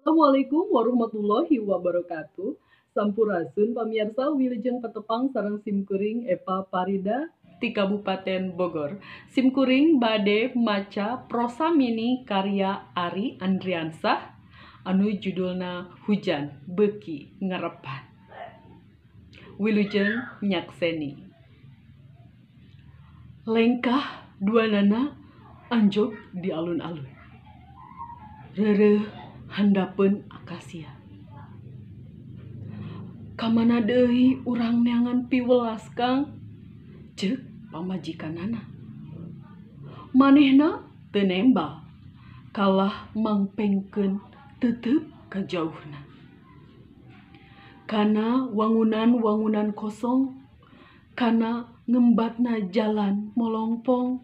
Assalamualaikum warahmatullahi wabarakatuh. Sampurasun pamirsa, wilujeng patepang sareng simkuring Eva Parida ti Kabupaten Bogor. Simkuring bade maca prosa mini karya Ari Andriansah anu judulna Hujan Beuki Ngerepan. Wilujeng nyakseni. Lengkah duanana anjog di alun-alun. Reureuh handapeun akasia. Kamana deui urang neangan piwelas, Kang? Ceuk pamajikanana. Manehna teu nembal, kalah mangpengkeun tetep ka jauhna. Kana wangunan-wangunan kosong, kana ngembatna jalan molongpong,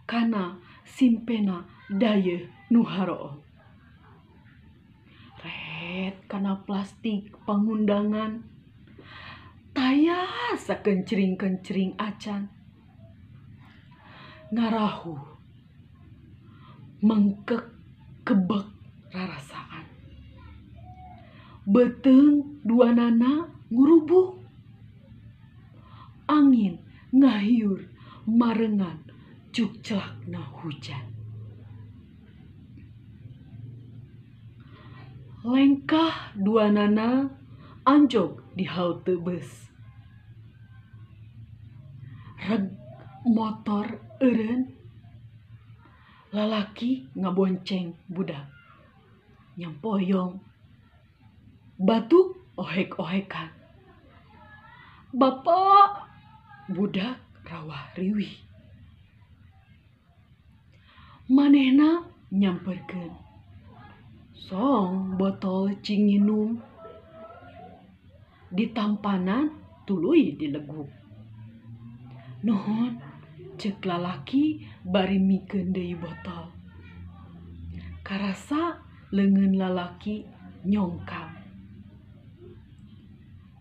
kana simpena dayeuh nu haroong. Ret kana plastik pangundangan, taya sakencring-kencring acan. Ngarahuh mengkek kebek rarasaan. Beuteung duanana ngurubuk. Angin ngahiur marengan cukclakna hujan. Lengkah duanana anjog di halte bus. Reg motor eureun, lalaki ngabonceng budak. Nyampoyong, batuk ohek-ohekan. Bapak, budak rawah riwih. Manehna nyamperkeun. Song botol cinginum ditampanan tuluy dileguk. Nuhun, ceuk lalaki bari mikeun deui botol. Karasa leungeun lalaki nyongkam.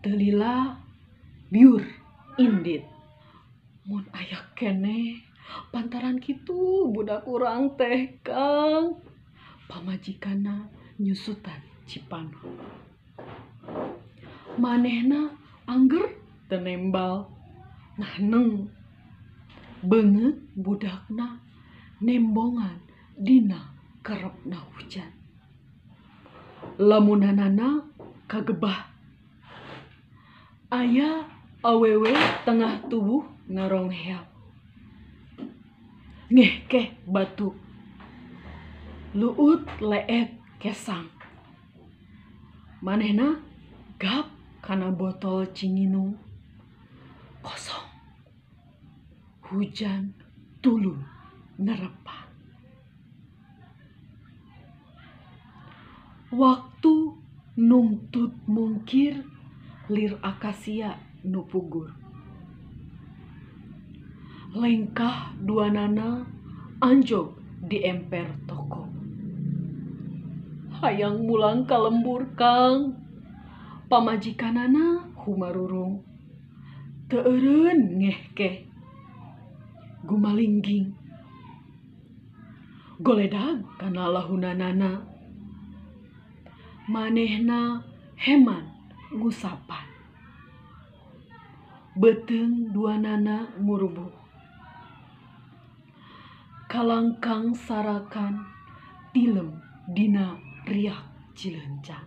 Teu lila biur indit. Mun aya keneh pantaran kitu budak urang teh, Kang. Pamajikanna nyusutan cipanon. Manehna angger teu nembal, nahneng. Beungeut budakna nembongan dina kerepna hujan. Lamunanana kagebah. Aya awewe tengah tubuh ngarongheap. Ngehkeh batuk. Luut leet kesang. Manehna gap kana botol cinginung. Kosong. Hujan tulung nerepan. Waktu nungtut mungkir lir akasia nu pugur. Lengkah duanana anjog di emper toko. Hayang mulang ka lembur, Kang. Pamajikanana humarurung. Teu eureun ngehkeh. Gumalingging. Goledag kana lahunanana. Manehna heman ngusapan. Beuteung duanana ngurubuk. Kalangkang sarakan tilem dina riak cileunca.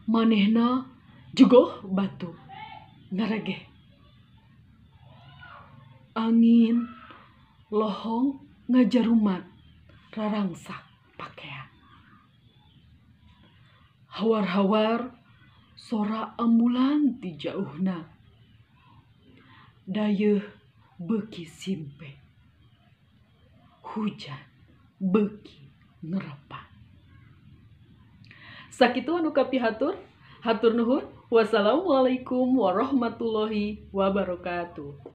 Manehna jugoh batuk ngaregeh. Angin lohong ngajarumat rarangsak pakean. Hawar-hawar sora ambulan ti jauhna. Dayeuh beuki simpe. Hujan beuki ngerepan. Sakitu anu kapihatur, hatur nuhun. Wassalamualaikum warahmatullahi wabarakatuh.